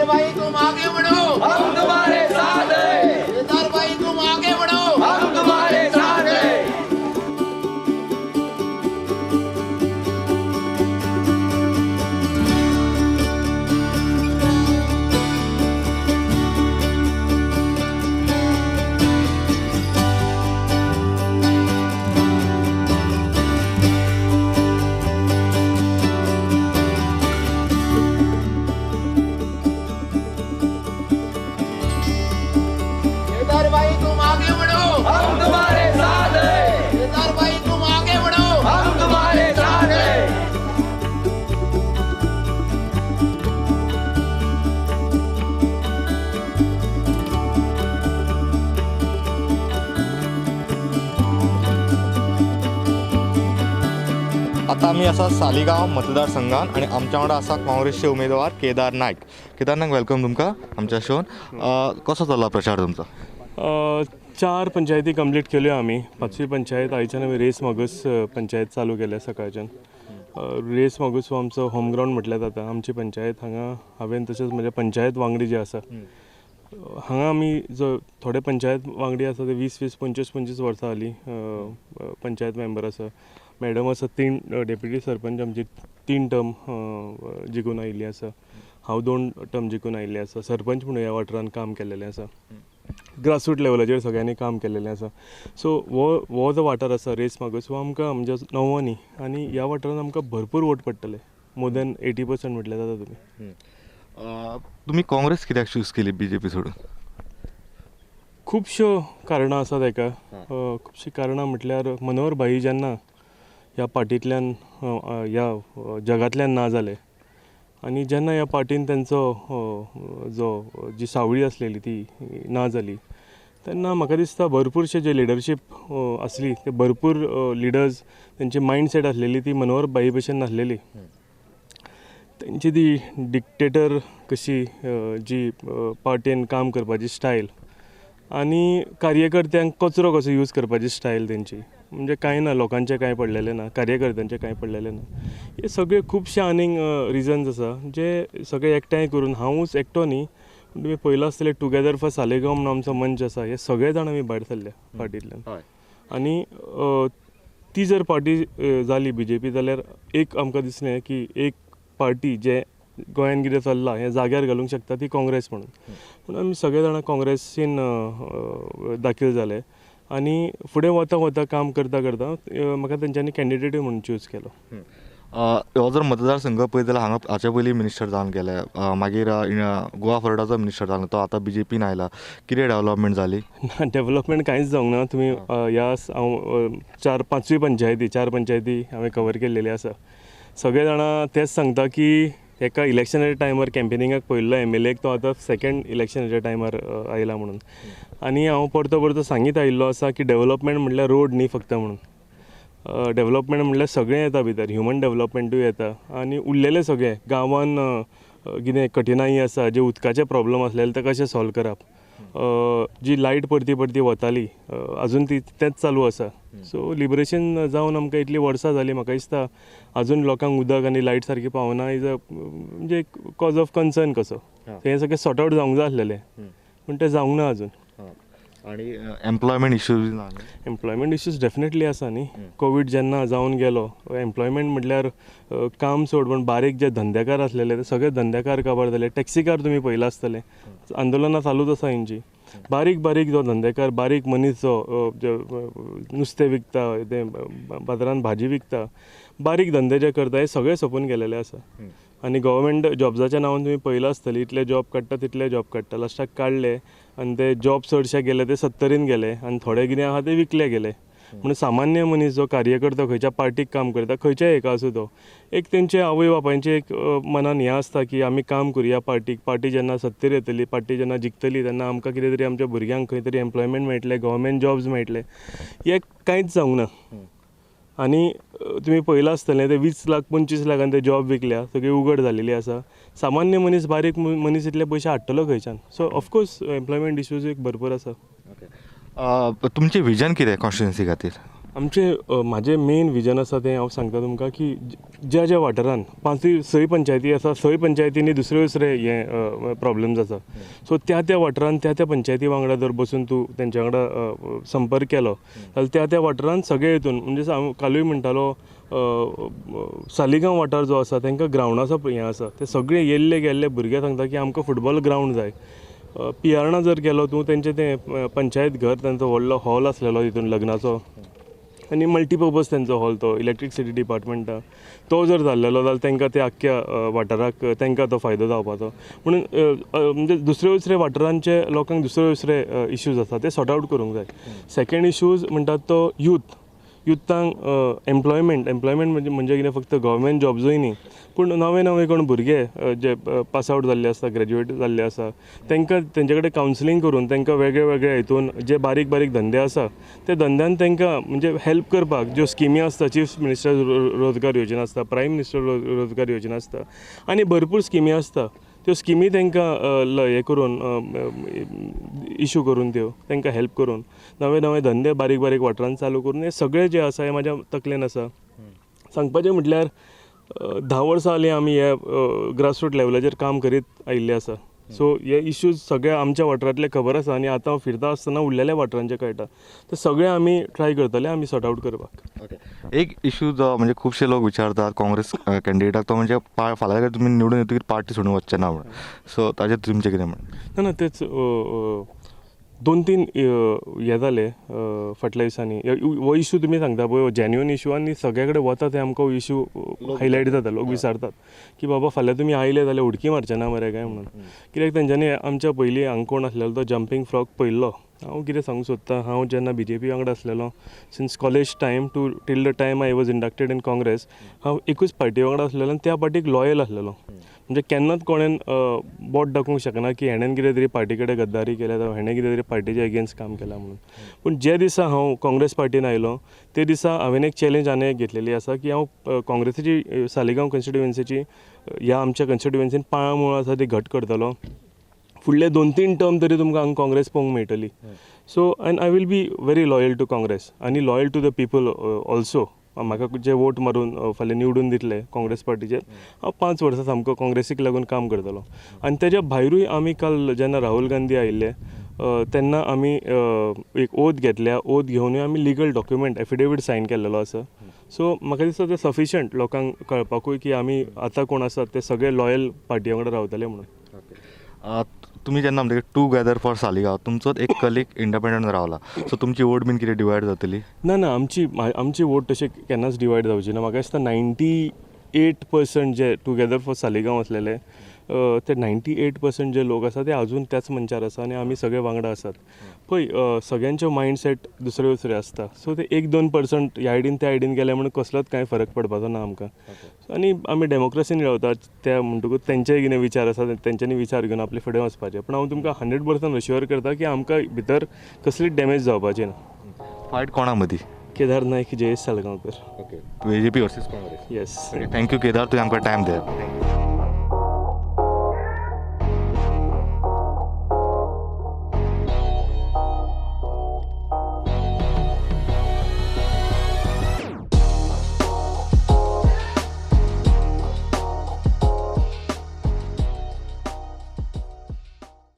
केदार भाई, तुम आगे बढ़ो। हम तुम्हारे साथ हैं। केदार भाई, तुम आगे बढ़ो। हम तुम्हारे साथ हैं। केदार भाई, तुम आगे बढ़ो। हम तुम्हारे साथ हैं। केदार भाई, तुम आगे बढ़ो। हम तुम्हारे साथ हैं। आता आमी आसा सालिगांव मतदारसंघान आनी आमच्या वांगडा आसा काँग्रेसचे उमेदवार केदार नायक. केदार नायक, welcome तुमकां आमच्या शोन. कसो चल्ला प्रचार तुमचो? चार पंचायती कंप्लीट केल्यो आमी. पांचवी पंचायत आयच्यान आमी रेस मागूस पंचायत चालू केल्या सकाळच्यान. रेस मागूस हो आमचो होम ग्रावंड म्हटल्यार जाता. आमची पंचायत हांगा हांवें तशेंच म्हज्या पंचायत वांगडी जे आसा हांगा, आमी जो थोडे पंचायत वांगडी आसा ते 20 20 25 25 वर्सां जालीं पंचायत मेंबर आसा. मॅडम आसा, तीन डेप्युटी सरपंच आमची तीन टर्म जिखून आयिल्ली आसा. हांव दोन टर्म जिखून आयिल्ले आसा. सरपंच म्हणून ह्या वाठारान काम केल्लेलें आसा. ग्रासरूट लेवलाचेर सगळ्यांनी काम केल्लेलें आसा. सो हो जो वाठार आसा रेस मागूस, हो आमकां म्हणजे नवो न्ही आनी ह्या वाठारान आमकां भरपूर वोट पडटले. मोर दॅन 80% म्हटल्यार जाता तुमी. तुमी काँग्रेस कित्याक चूज केली बीजेपी सोडून? खुबश्यो कारणां आसा ताका. खुबशीं कारणां म्हटल्यार मनोहर भाई जेन्ना ह्या पार्टींतल्यान, ह्या जगांतल्यान ना जाले आनी जेन्ना ह्या पार्टीन तेंचो जो जी सावळी आसलेली ती ना जाली, तेन्ना म्हाका दिसता भरपूरशे जे लिडरशीप आसली ते भरपूर लिडर्स तेंची मायंडसेट आसलेली ती मनोहर भाई भशेन नासलेली. तेंची ती डिक्टेटर कशी जी पार्टीन काम करपाची स्टायल आनी कार्यकर्त्यांक कचरो कसो यूज करपाची स्टायल तेंची, म्हणजे कांय ना, लोकांचें कांय पडलेलें ना, कार्यकर्त्यांचें कांय पडलेलें ना. हे सगळे खुबशे आनीक रिजन्स आसा जे सगळे एकठांय करून, हांवूच एकटो न्ही, पूण तुमी पळयलां आसतलें, टुगेदर फॉर सालेगांव म्हणून आमचो मंच आसा. हे सगळे जाण आमी भायर सरले पार्टींतल्यान. आनी ती जर पार्टी जाली बीजेपी जाल्यार एक आमकां दिसलें की एक पार्टी जे गोंयान कितें चल्लां हें जाग्यार घालूंक शकता ती काँग्रेस म्हणून. म्हणून आमी सगळे जाणां काँग्रेसीन दाखील जाले आनी फुडें वता वता काम करता करता म्हाका तेंच्यांनी कॅन्डिडेटूय म्हणून चूज केलो. हो जर मतदारसंघ पळयत जाल्यार हांगा हाचे पयलीं मिनिस्टर जावन गेले, मागीर गोवा फॉरवर्डाचो मिनिस्टर जालो, तो आतां बीजेपीन आयला. कितें डेवलपमेंट जाली? ना, डेवलपमेंट कांयच जावंक ना. तुमी ह्या हांव चार पांचवी पंचायती, चार पंचायती हांवें कवर केल्लेली आसा. सगळे जाणां तेंच सांगता की एका इलेक्शनाच्या टायमार कॅम्पेनिंगाक पळयल्लो एमएलएक, तो आतां सेकेंड इलेक्शनाच्या टायमार आयला म्हणून. आनी हांव परतो परतो सांगीत आयिल्लो आसा की डेवलपमेंट म्हटल्यार रोड न्ही फक्त म्हणून. डेवलपमेंट म्हटल्यार सगळें येता भितर, ह्युमन डेवलपमेंटूय येता आनी उरलेलें सगळें गांवान कितें कठिनाई आसा, जे उदकाचे प्रॉब्लम आसलेले ते कशें सॉल्व करप, जी लायट परती परती वताली अजून ती तेंच चालू आसा. सो लिबरेशन जावन आमकां इतलीं वर्सां जालीं, म्हाका दिसता अजून लोकांक उदक आनी लायट सारकी पावना is a म्हणजे एक कॉज ऑफ कन्सर्न कसो. हें सगळें सॉर्ट आवट जावंक जाय आसलेलें, पूण तें जावंक ना अजून. आनी एम्प्लॉयमेंट इश्यूज ना? एम्प्लॉयमेंट इश्यूज डेफिनेटली आसा न्ही. कोवीड जेन्ना जावन गेलो, एम्प्लॉयमेंट म्हटल्यार काम सोड, पूण बारीक जे धंदेकार आसलेले ते सगळे धंदेकार काबार जाले. टॅक्सीकार तुमी पळयलां आसतलें, आंदोलनां चालूच आसा हेंची. बारीक बारीक जो धंदेकार, बारीक मनीस जो नुस्तें विकता, ते बाजारान भाजी विकता, बारीक धंदे जे करता, हे सगळे सोंपून गेलेले आसा. आनी गव्हर्मेंट जॉब्साच्या नांवान तुमी पळयलां आसतलें, इतले जॉब काडटा तितले जॉब काडटा, लास्टाक काडले आनी ते जॉब चडशे गेले ते सत्तरीन गेले आनी थोडे कितें आहा ते विकले गेले. म्हणून सामान्य मनीस जो कार्यकर्तो खंयच्या पार्टीक काम करता, खंयच्याय हेका आसूं, तो एक तेंचे आवय बापायचे एक मनान हें आसता की आमी काम करुया पार्टीक, पार्टी जेन्ना सत्तेर येतली, पार्टी जेन्ना जिखतली तेन्ना आमकां कितें तरी आमच्या भुरग्यांक खंय तरी एम्प्लॉयमेंट मेळटलें, गव्हर्मेंट जॉब्स मेळटले. हें कांयच जावंक ना. आनी तुमी पळयलां आसतलें ते 20 लाख 25 लाखान ते जॉब विकल्या, सगळी उगड जालेली आसा. सामान्य मनीस, बारीक मनीस इतले पयशे हाडटलो खंयच्यान? सो ऑफकोर्स एम्प्लॉयमेंट इश्यूज एक भरपूर आसा. तुमचें विजन कितें कॉन्स्टिट्युएन्सी खातीर? आमचें म्हाजें मेन विजन आसा तें हांव सांगता तुमकां की ज्या ज्या वाठारान 5-6 पंचायती आसा, 6 पंचायतींनी दुसरे दुसरे हे प्रॉब्लम्स आसा. सो त्या त्या वाठारान त्या त्या पंचायती वांगडा जर बसून तूं तेंच्या वांगडा संपर्क केलो जाल्यार त्या त्या वाठारान सगळे हितून म्हणजे हांव कालूय म्हणटालो सालिगांव वाठार जो आसा तांकां ग्रावंडाचो हें आसा, ते सगळे येल्ले गेल्ले भुरगे सांगता की आमकां फुटबॉल ग्रावंड जाय. पियार्णा जर गेलो तूं तेंचें तें पंचायत घर तांचो व्हडलो हॉल आसलेलो तितून लग्नाचो आनी मल्टीपर्पज तेंचो हॉल तो इलेक्ट्रिसिटी डिपार्टमेंटा तो जर जाल्लेलो जाल्यार तांकां ते आख्ख्या वाठाराक तांकां तो फायदो जावपाचो. म्हणून म्हणजे दुसरे दुसरे वाठारांचे लोकांक दुसरे दुसरे इश्यूज आसा ते सॉर्ट आवट करूंक जाय. सेकेंड इश्यूज म्हणटात तो यूथ, युथांक एम्प्लॉयमेंट, एम्प्लॉयमेंट म्हणजे कितें फक्त गव्हर्मेंट जॉब्सूय न्ही पूण नवे नवे कोण भुरगे जे पास आवट जाल्ले आसा, ग्रॅज्युएट जाल्ले आसा तांकां तेंचे कडेन कावन्सिलींग करून तांकां वेगळे वेगळे हितून जे बारीक बारीक धंदे आसा ते धंद्यान तांकां म्हणजे हेल्प करपाक ज्यो स्किमी आसता, चीफ मिनिस्टर रोजगार योजना आसता, प्रायम मिनिस्टर रोजगार योजना आसता आनी भरपूर स्किमी आसता, त्यो स्किमी तांकां हें करून इशू करून त्यो तांकां हेल्प करून नवे नवे धंदे बारीक बारीक वाठारान चालू करून हे सगळें जें आसा हें म्हाज्या तकलेन आसा. सांगपाचें म्हटल्यार 10 वर्सां जालीं आमी हे ग्रासरूट लेवलाचेर काम करीत आयिल्ले आसा. सो हे इश्यूज सगळे आमच्या वाठारांतले खबर आसा आनी आतां हांव फिरता आसतना उरलेल्या वाठारांचे कळटा, ते सगळे आमी ट्राय करतले आमी सॉर्ट आवट करपाक. ओके, एक इशू जो म्हणजे खुबशे लोक विचारतात काँग्रेस कॅन्डिडेटाक तो म्हणजे फाल्यां तुमी निवडून येतकीर पार्टी सोडून वचचे ना म्हणून, सो ताजेर तुमचें कितें म्हणणें? ना ना तेच 2-3 हे जाले फाटल्या दिसांनी हो इशू तुमी सांगता पळय हो जेन्युइन इशू आनी सगळे कडेन वता ते आमकां हो इशू हायलायट जाता, लोक विचारतात की बाबा फाल्यां तुमी आयले जाल्यार उडकी मारचे ना मरे काय म्हणून. कित्याक तेंच्यांनी आमच्या पयलीं हांगा कोण आसलेलो तो जंपींग फ्रॉग पळयल्लो. हांव कितें सांगूंक सोदता, हांव जेन्ना बीजेपी वांगडा आसलेलो since college time to till the time I was inducted in Congress, हांव एकूच पार्टी वांगडा आसलेलो आनी त्या पार्टीक लॉयल आसलेलो. म्हणजे केन्नाच कोणेन बोट दाखोवंक शकना की हेणेन कितें तरी पार्टी कडेन गद्दारी केल्या जावं हेणें कितें तरी पार्टीच्या एगेन्स्ट काम केलां म्हणून. पूण जे दिसा हांव काँग्रेस पार्टीन आयलो ते दिसा हांवें एक चॅलेंज आनी एक घेतलेली आसा की हांव काँग्रेसीची सालिगांव कॉन्स्टिट्युएन्सीची ह्या आमच्या कॉन्स्टिट्युएन्सीन पाळां मुळां आसा ती घट करतलो. फुडले 2-3 टर्म तरी तुमकां हांगा काँग्रेस पळोवंक मेळटली. So and I will be very loyal to Congress आनी loyal to the people also. म्हाका जे वोट मारून फाल्यां निवडून दितले काँग्रेस पार्टीचेर हांव 5 वर्सां सामको काँग्रेसीक लागून काम करतलो. आनी तेज्या भायरूय आमी काल जेन्ना राहुल गांधी आयिल्ले तेन्ना आमी एक ओथ घेतल्या, ओथ घेवनूय आमी लिगल डॉक्युमेंट एफिडेवीट सायन केल्लेलो आसा. सो म्हाका दिसता तें सफिशंट लोकांक कळपाकूय की आमी आतां कोण आसात ते सगळे लॉयल पार्टी वांगडा रावतले म्हणून. तुमी जेन्ना म्हणटा टुगेदर फॉर सालिगांव, तुमचोच एक कलीग इंडिपेंडंट रावला, सो तुमची वोट बीन कितें डिवायड जातली? ना ना, आमची वोट तशी केन्नाच डिवायड जावची ना. म्हाका दिसता 98% जे टुगेदर फॉर सालिगांव आसलेले ते 98% जे लोक आसा ते अजून त्याच मंचार आसा आनी आमी सगळे वांगडा आसात. पळय सगळ्यांच्यो मायंडसेट दुसरे दुसरे आसता, सो ते 1-2% ह्या आयडीन त्या आयडीन गेले म्हणून कसलोच कांय फरक पडपाचो ना आमकां. आनी आमी डेमोक्रेसीन रावतात त्या म्हणटकूच तेंचेय कितें विचार आसा तेंच्यांनी विचार घेवन आपले फुडें वचपाचें. पूण हांव तुमकां 100% अश्युअर करता की आमकां भितर कसलीच डॅमेज जावपाची ना. फायट कोणा मदीं? Kedar Naik, Jayesh Salgaonkar. Okay, BJP versus Congress. Yes. Thank you Kedar, तुवें आमकां टायम दिलो.